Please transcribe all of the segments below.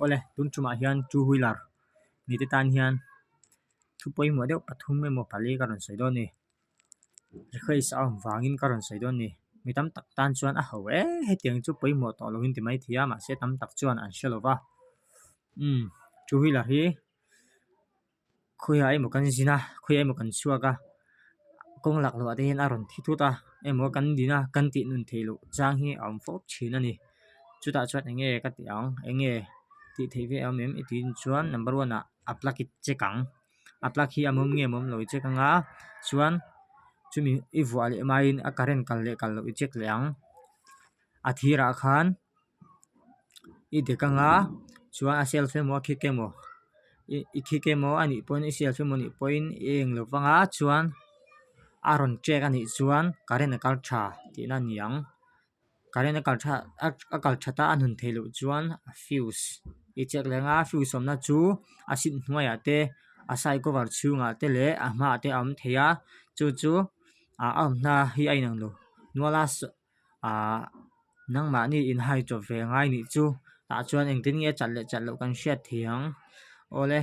Awle tun tumah hian two wheeler ni te tan hian thu pawimawh deuh pathum emaw pali ka rawn sawi dawn a ni. Request a awm vangin ka rawn sawi dawn a ni. Mi tam tak tan chuan a ho e hetiang chu pawimawh tawh lovin ti mai thei a mahse tam tak chuan an hre lo va. Umm two wheeler hi khawiah emaw kan zin a khawiah emaw kan chhuak a kawng lak loh ah te hian a rawn thi thut a emaw kan din a kan tih nun theih loh chang hi a awm fo thin a ni chutah chuan eng nge ka tih ang eng nge tih theih ve awm em i tih chuan number one ah a plug i check ang a plug hi a mawm nge mawm lo i check ang a chuan chumi i vuah leh hmain a current kal leh kal loh i check leh ang a thir ah khan. I dek anga chuan a self emaw a khik emaw i khik emaw a nih pawhin i self emaw a nih pawhin i eng lo vang a chuan a rawn check a nih chuan current a kal tha tihna a ni ang current a kal tha a kal that a a hnun theih loh chuan a fuse i check leh anga fuse awmna chu a seat hnuaiah te a side cover chhungah te leh a hmaah te a awm thei a chu chu a awmna hi a inang lo nual a. Ahh nangmahni inhai chawp ve ngai nih chu tah chuan engtin nge chat leh chat loh kan hriat thei ang awle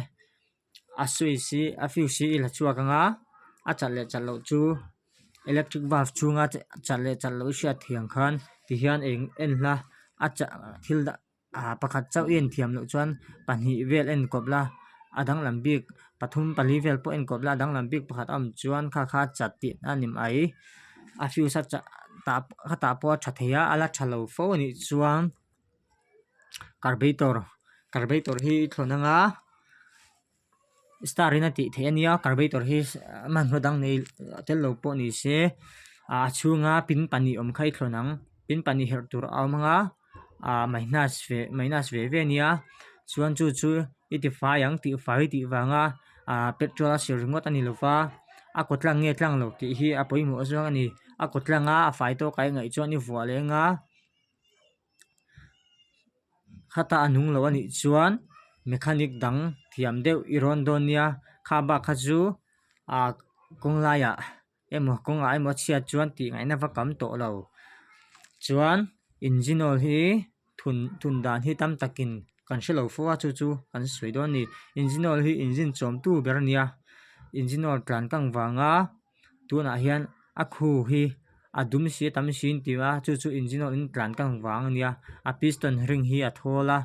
a switch hi a fuse hi i la chhuak ang a a chat leh chat loh chu electric bulb chhunga chat leh chat loh i hriat thei ang khan tihian eng en hla a chah thil dah. Ah pakhat chauh i enthiam loh chuan pahnih vel en kawp la a danglam bik pathum pali vel pawh en kawp la a danglam bik pakhat a awm chuan kha kha chat tih a ni mai a fuse a chah tah khatah pawh a tha thei a a la tha lo fo a nih chuan carburetor carburetor hi i thlawn anga. Star in a tih theih a nia carburetor hi hmanrua dang nei tel lo pawh ni se a chhunga pin pahnih awm kha i thlawn ang pin pahnih herh tur a awm ang a ah minus ve minus ve ve a nia chuan chu chu i ti fai ang tih fai tih vanga ah petrol a sir ringawt a ni lo va a kaw tlang nge tlang lo tih hi a pawimawh zawng a ni a kaw tlang a a fai tawk a i ngaih chuan i vuah leng a. Khata a nung lo a nih chuan mechanic dang thiam deuh i rawn dawn nia kha bak kha chu ah kawng laiah emaw kawngah emaw a chhiat chuan tih ngaihna va kam tawh lo chuan engine oil hi thun thun dan hi tam takin kan hre lo fo a chu chu kan sawi dawn a ni engine oil hi engine chawmtu ber a nia engine oil tlan kang vanga. Tunah hian a khu hi a dum si a tam si an ti a chu chu engine oil in tlan kang vang a nia a piston ring hi a thawl a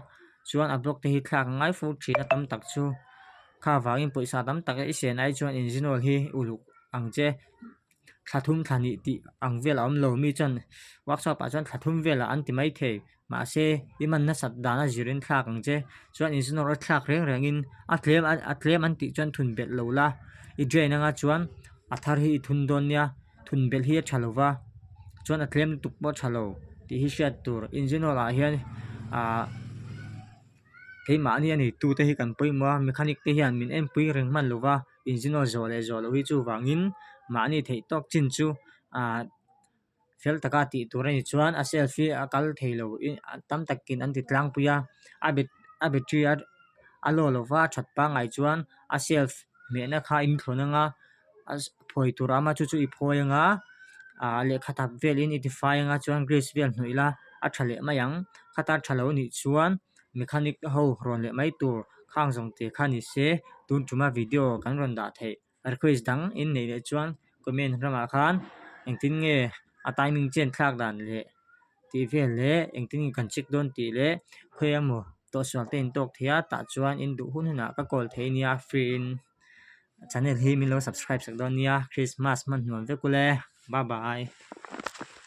chuan a block te hi thlak a ngai fo thin a tam tak chu kha vangin pawisa tam tak i sen ai chuan engine oil hi uluk ang che thla thum thla hnih tih ang vel a awm lo mi chuan workshop ah chuan thla thum velah an ti maithei. Mahse i man nasat dan a zirin thlak ang che. Chuan engine oil a thlak reng rengin a tlem a tlem an tih chuan thun belh lo la. I drain anga chuan a thar hi i thun dawn nia. Thun belh hi a tha lo va. Chuan a tlem lutuk pawh a tha lo tih hi hriat tur. Engine oil ah hian ahh keimahni a neitu te hi kan pawimawh a. Mechanic te hian min enpui reng hman lo va. Engine oil zawh leh zawh loh hi chuvangin mahni theih tawk chin chu ahh. Fel taka tih tur a ni chuan a self hi a kal thei lo ih tam takin an ti tlangpui a a bat a battery a a low lo va a that pangngai chuan a self hmehna kha a inthlawn anga a phawi tur a awm a chu chu i phawi anga ah lehkha thap velin i tifai anga chuan grease vel hnawih ila a tha leh mai ang khata tha lo anih chuan mechanic ho rawn leh mai tur khang zawng te kha ni se tun tuma video kan rawn dah theih. Request dang in neih leh chuan comment ramah khan engtin nge a timing chen thlak dan leh tih vel leh engtin nge kan check dawn tih leh khawi emaw tawhsual te in tawk thei a tah chuan in duh hun hunah ka call thei nia free in channel hi min lo subscribe sak dawn nia christmas hman hnuam vek ule bye bye.